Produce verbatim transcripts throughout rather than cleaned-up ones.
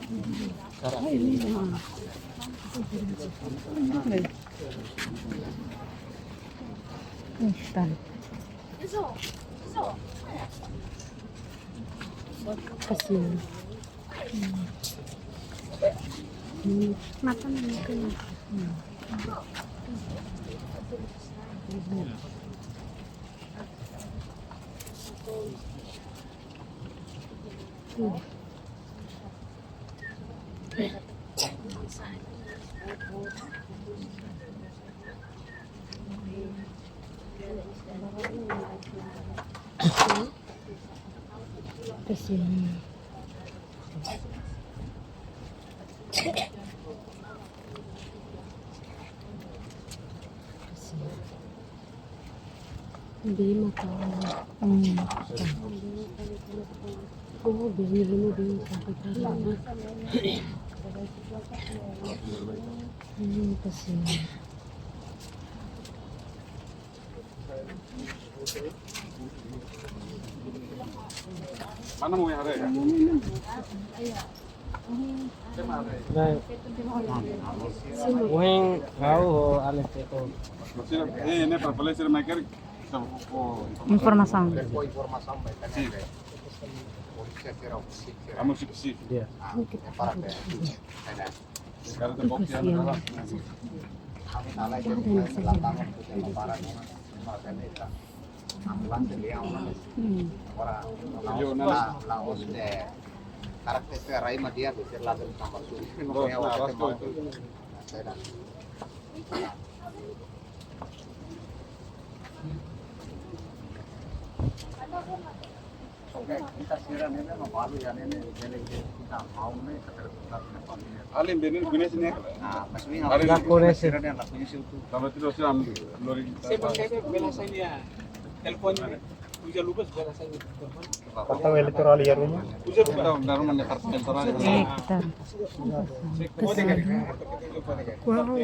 Ai, ini mah. Ini, tan. Kasihan. Hmm. Hmm. Mata mana kena? Hmm. Hmm. Kasihan. Bee mata. Hmm. Oh, bee ini, bee sampai tadi. Hmm, kasihan. Mana mau yang ada ya? Ohin ha'u ho alin feto. Maksudnya, eh, ini para polisi maker kita, oh, informasaun. Sin. Amo sip sip. Iya. Sekarang tembok ya. Hmm. Laos, laos de karakter se rai ma dia bisa langsung tambah sulit. Terus, nah, ras kau itu. Alin benen guna sini. Alin la koñese. Sama itu dosa am lori. Saya pakai bela saya. Telepon. Uza lupa bela saya. Telepon. Kartau elektoral iha ruma. Uza lupa. Dalam mana kartu elektoral? Eh, kita.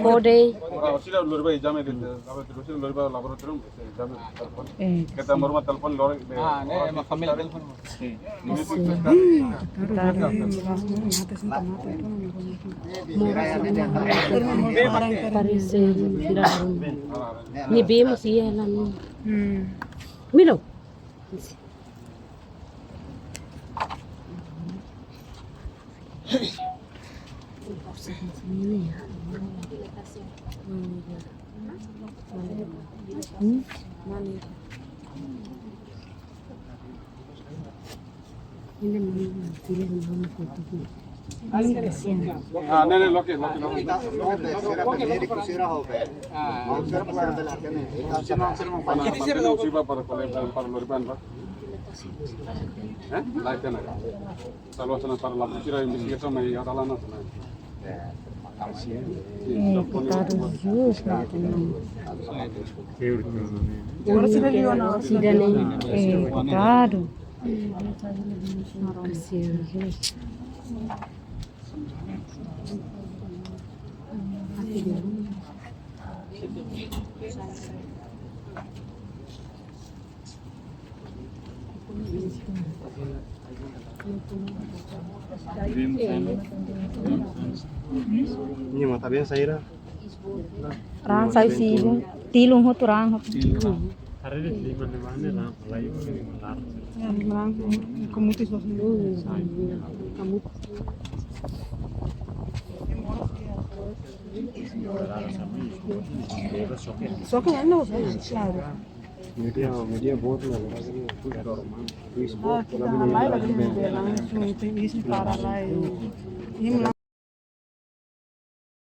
Kode. Ora, sira lori ba exame de, lori ba laboratorium, exame telepon. Eh, kita mau rumah telepon lori. Ah, ne, ema família telepon. Sin. Parese, sira. Ni bee mós iha ne'e. Hmm. Milo. Ah, ne'e, ne'e, loke, loke, loke. Para, para lori ban ba. Eh? Lae, tena. Salo sana para la sira investigasaun mai ada lana sana. Eh, kita harus jus mati. Sida ne'e, eh, coitadu. Kasihan. Ini mata biasa ira. Raan sai si tilun hotu raan hotu. Tilun raan. Hari ini lima, lima ini raan, lain lima raan. Ya, lima raan. Kamu tuh sosok. Kamu. Só que não, claro. Media, media boot na, ah, kita na live, tem isso para lá e, e